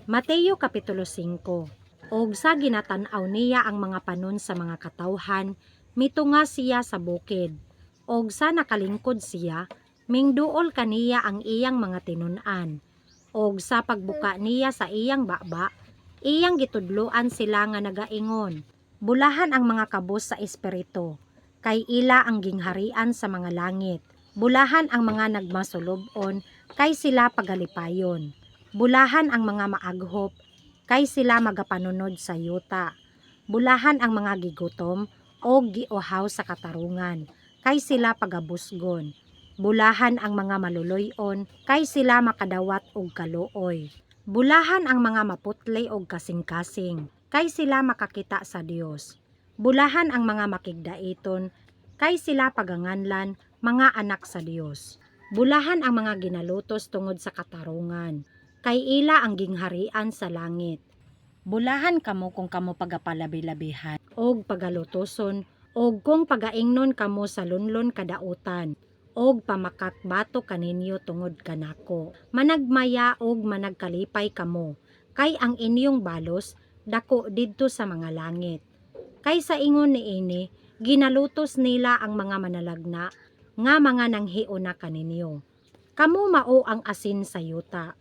Mateo Kapitulo 5. Og sa ginatan-aw niya ang mga panon sa mga katawhan, mitunga siya sa bukid. Og sa nakalingkod siya, mingduol kaniya ang iyang mga tinun-an. Og sa pagbuka niya sa iyang baba, iyang gitudloan sila nga nagaingon, "Bulahan ang mga kabos sa espiritu, kay ila ang gingharian sa mga langit. Bulahan ang mga nagmasulub-on, kay sila pagalipayon. Bulahan ang mga maaghop, kay sila magapanunod sa yuta. Bulahan ang mga gigutom o giuhaw sa katarungan, kay sila pagabusgon. Bulahan ang mga maluluy-on, kay sila makadawat og kaluoy. Bulahan ang mga maputli og kasing-kasing, kay sila makakita sa Dios. Bulahan ang mga makigdaiton, kay sila paganganlan mga anak sa Dios. Bulahan ang mga ginalutos tungod sa katarungan, kay ila ang gingharian sa langit. Bulahan kamo kung kamo pagapalabi-labihan og pagalutoson og kung pagaingnon kamo sa lunlon kadautan og pamakakbato kaninyo tungod kanako. Managmaya og managkalipay kamo, kay ang inyong balos dako didto sa mga langit. Kay sa ingon niini ginalutos nila ang mga manalagna nga mga nanghiuna kaninyo. Kamo mao ang asin sa yuta.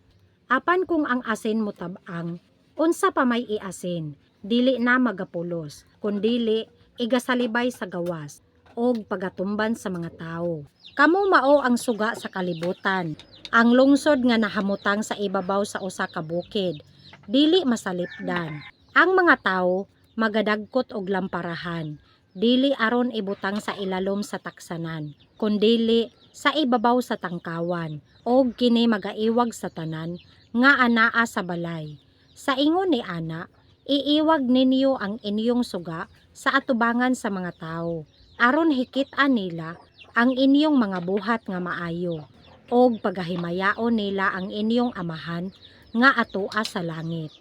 Apan kung ang asin motab-ang, unsa pa may iasin? Dili na magapulos, kundili igasalibay sa gawas og pagatumban sa mga tawo. Kamo mao ang suga sa kalibutan. Ang lungsod nga nahamutang sa ibabaw sa usa ka bukid, dili masalipdan. Ang mga tawo magadagkot og lamparahan, dili aron ibutang sa ilalom sa taksanan, kundili sa ibabaw sa tangkawan, og kini magaiwag sa tanan nga anaa sa balay. Sa ingon ni ana, iiwag ninyo ang inyong suga sa atubangan sa mga tawo, aron hikit-an nila ang inyong mga buhat nga maayo, og pagahimayaon nila ang inyong Amahan nga atoa sa langit.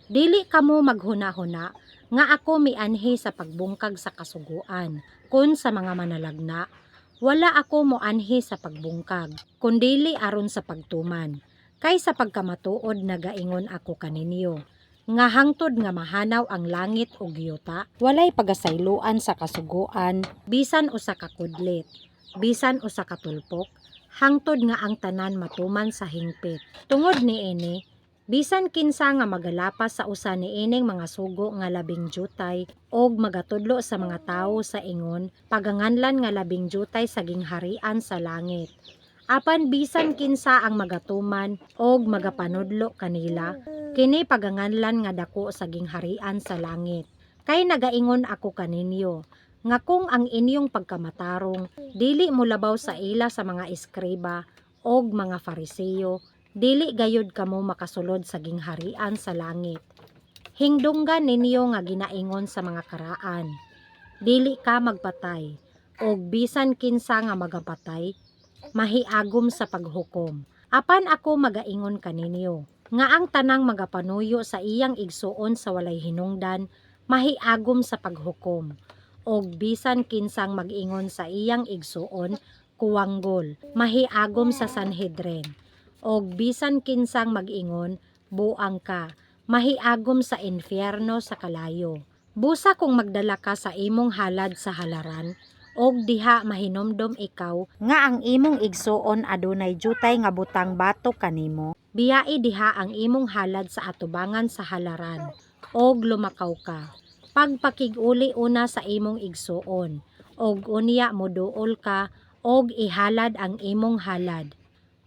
Dili kamo maghuna-huna nga ako mianhi sa pagbungkag sa kasuguan kon sa mga manalagna. Wala ako moanhi sa pagbungkag, kundili aron sa pagtuman. Kay sa pagkamatuod nagaingon ako kaninyo, nga hangtod nga mahanaw ang langit ug yuta, walay pagasayloan sa kasuguan, bisan usa ka kudlit, bisan usa ka tulpok, hangtod nga ang tanan matuman sa hingpit. Tungod niini, bisan kinsa nga magalapas sa usa niining mga sugo nga labing jutay og magatudlo sa mga tawo sa ingon, paganganlan nga labing jutay sa gingharian sa langit. Apan bisan kinsa ang magatuman og magapanudlo kanila, kini paganganlan nga dako sa gingharian sa langit. Kay nagaingon ako kaninyo, nga kung ang inyong pagkamatarong dili molabaw sa ila sa mga eskriba og mga Fariseo, dili gayud kamo makasulod sa gingharian sa langit. Hingdunggan ninyo nga ginaingon sa mga karaan, 'Dili ka magpatay, og bisan kinsa nga magapatay mahiagom sa paghukom.' Apan ako magaingon kaninyo, nga ang tanang magapanuyo sa iyang igsuon sa walay hinungdan mahiagom sa paghukom. Og bisan kinsang mag-ingon sa iyang igsuon, 'Kuwanggol,' mahiagom sa Sanhedrin. Og bisan kinsang mag-ingon, 'Buang ka,' mahiagom sa impyerno sa kalayo. Busa kung magdala ka sa imong halad sa halaran, og diha mahinumdom ikaw nga ang imong igsuon adunay jutay nga butang batok kanimo, biyai diha ang imong halad sa atubangan sa halaran, og lumakaw ka. Pagpakig-uli una sa imong igsuon, og unya moduol ka og ihalad ang imong halad.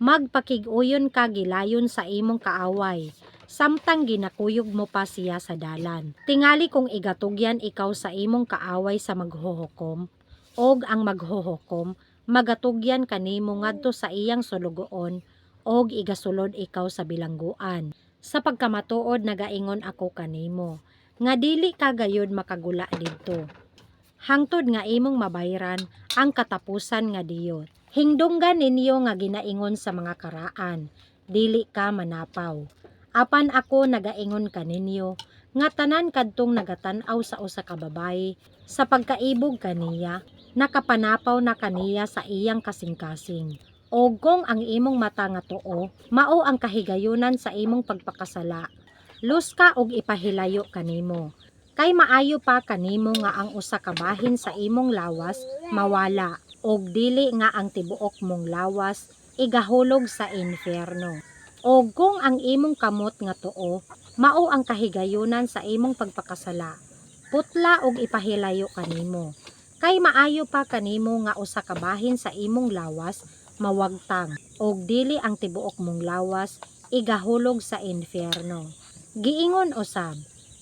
Magpakig-uyon ka gilayon sa imong kaaway, samtang ginakuyog mo pa siya sa dalan. Tingali kung igatugyan ikaw sa imong kaaway sa maghuhukom, og ang maghuhukom magatugyan kanimo ngadto sa iyang sulugoon, og igasulod ikaw sa bilangguan. Sa pagkamatuod nagaingon ako kanimo, nga dili ka gayud makagula didto hangtod nga imong mabayran ang katapusan nga diyot. Hingdunggan ninyo nga ginaingon sa mga karaan, 'Dili ka manapaw.' Apan ako nagaingon kaninyo nga tanan kadtong nagatan-aw sa usa ka babaye sa pagkaibog kaniya, nakapanapaw na kaniya sa iyang kasing-kasing. Og kung ang imong mata nga tuo mao ang kahigayunan sa imong pagpakasala, Luska og ipahilayo kanimo. Kay maayo pa kanimo nga ang usa ka bahin sa imong lawas mawala og dili nga ang tibuok mong lawas igahulog sa impyerno. Og kung ang imong kamot nga tuo mao ang kahigayunan sa imong pagpakasala, putla og ipahilayo kanimo. Kay maayo pa kanimo nga usa ka bahin sa imong lawas mawagtang og dili ang tibuok mong lawas igahulog sa impyerno. Giingon usab,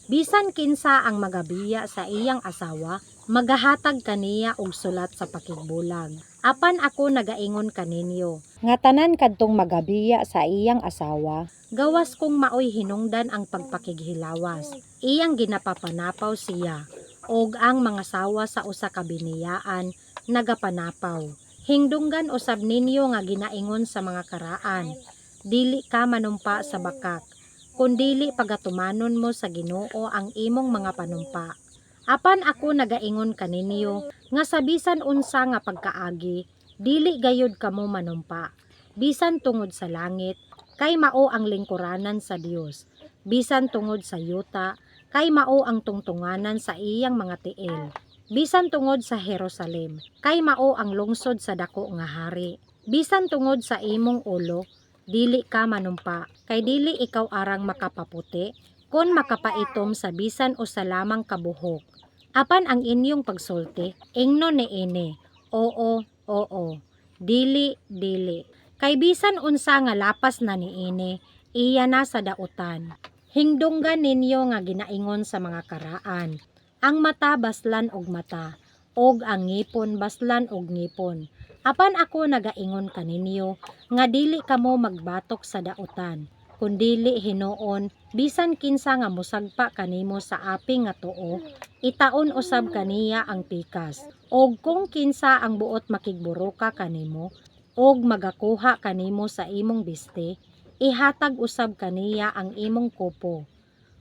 bisan kinsa ang magabiya sa iyang asawa, magahatag kaniya og sulat sa pakigbulag. Apan ako nagaingon kaninyo, nga tanan kadtong magabiya sa iyang asawa, gawas kung maoy hinungdan ang pagpakighilawas, iyang ginapapanapaw siya, og ang mga sawa sa usa ka biniyaan nagapanapaw. Hingdunggan usab ninyo nga ginaingon sa mga karaan, dili ka manumpa sa bakak, kundili pagatumanon mo sa Ginoo ang imong mga panumpa. Apan ako nagaingon kaninyo nga sa bisan unsa nga pagkaagi, dili gayud kamo manumpa. Bisan tungod sa langit, kay mao ang lingkuranan sa Dios. Bisan tungod sa yuta, kay mao ang tungtunganan sa iyang mga tiil. Bisan tungod sa Jerusalem, kay mao ang lungsod sa dako nga hari. Bisan tungod sa imong ulo, dili ka manumpa, kay dili ikaw arang makapaputi, kon makapaitom sa bisan usa lamang ka buhok. Apan ang inyong pagsulti, ingnon niini, oo, oo, dili, dili. Kay bisan unsa nga lapas na niini, iya na sa dautan. Hingdunggan ninyo nga ginaingon sa mga karaan, ang mata baslan og mata, og ang ngipon baslan og ngipon. Apan ako nagaingon kaninyo nga dili kamo magbatok sa dautan, kundili hinuon bisan kinsa nga mosagpa kanimo sa aping nga tuo, itaon usab kaniya ang pikas. Og kung kinsa ang buot makigburuka kanimo og magakuha kanimo sa imong biste, ihatag usab kaniya ang imong kupo.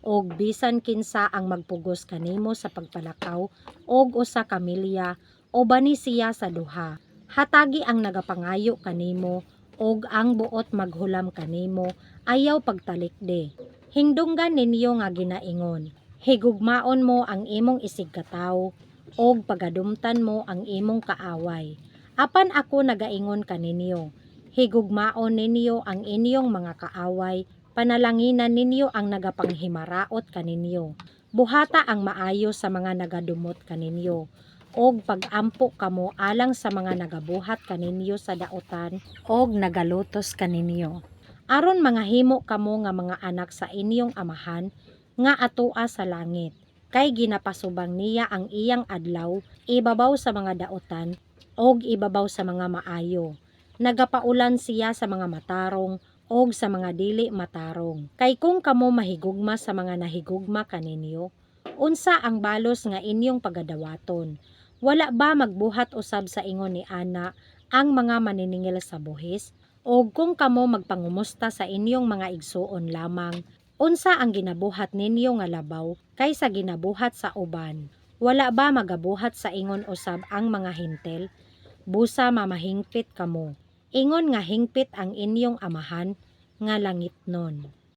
Og bisan kinsa ang magpugos kanimo sa pagpalakaw og usa ka milya, ubani siya sa duha. Hatagi ang nagapangayo kanimo og ang buot maghulam kanimo ayaw pagtalikdi. Hingdunggan ninyo nga ginaingon, higugmaon mo ang imong isigkatawo og pagadumtan mo ang imong kaaway. Apan ako nagaingon kaninyo, higugmaon ninyo ang inyong mga kaaway, panalanginan ninyo ang nagapanghimaraot kaninyo. Buhata ang maayo sa mga nagadumot kaninyo, og pag-ampo kamo alang sa mga nagabuhat kaninyo sa dautan og nagalutos kaninyo. Aron mangahimo kamo nga mga anak sa inyong Amahan nga atoa sa langit. Kay ginapasubang niya ang iyang adlaw ibabaw sa mga dautan og ibabaw sa mga maayo. Nagapaulan siya sa mga matarong og sa mga dili matarong. Kay kung kamo mahigugma sa mga nahigugma kaninyo, unsa ang balos nga inyong pagadawaton? Wala ba magbuhat usab sa ingon ni ana ang mga maniningil sa buhis? Og kung kamo magpangumusta sa inyong mga igsuon lamang, unsa ang ginabuhat ninyo nga labaw kaysa ginabuhat sa uban? Wala ba magabuhat sa ingon usab ang mga Hentil? Busa mamahingpit kamo. Ingon nga hingpit ang inyong Amahan nga langitnon.